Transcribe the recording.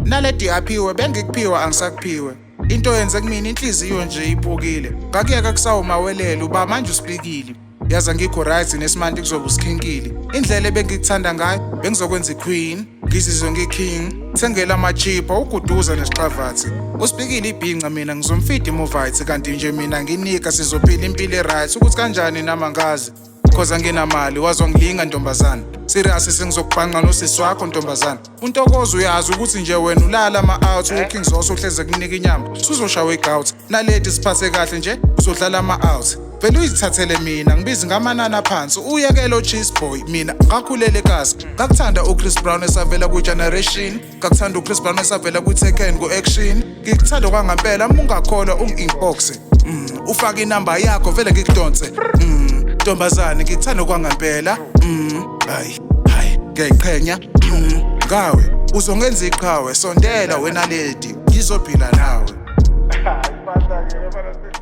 Naledi aphiwe bengikuphiwa angisakuphiwe. Into yenze kumina inhliziyo nje iphukile. Ngakuyeka kusawumawelele uba manje usipikile. Yazi angikho right nesimanje kuzobe usikhinkile. Indlela ebengikuthanda ngayo bengizokwenza iqueen. Ngizizwe ngiking. Thengela amachipha uguduza nesixhavathi. Usipikile ibhinca mina ngizomfida imovite kanti nje mina nginika sizophila impilo eright ukuthi kanjani nami angazi. Cause anginamali wazongilinga ntombazana. Serious sengizokubhanqa nosisi wakho ntombazana. Untokozo uyazi ukuthi nje wena ulala ama-out uKing Zoso uhleze kunika inyama. Suzoshawa igout. Naledi siphathe kahle nje uzodlala ama-out. Vele uyithathele mina ngibizi ngamanani aphansi uyekele o-cheese boy mina ngakhulele kasi ngakuthanda uChris Brown esavela kwi-Generation ngakuthanda uChris Brown esavela kwi-Tekken ku-Action ngikuthanda kwangampela uma ungakholwa ungi-inboxe ufake inamba yakho vele ngikudonse ntombazane ngikuthanda kwangampela hayi hayi ngiyayiqhenya ngawe uzongenza iqhawe sondela wena lady ngizophila nawe. Hayi, basta-ke, bafana.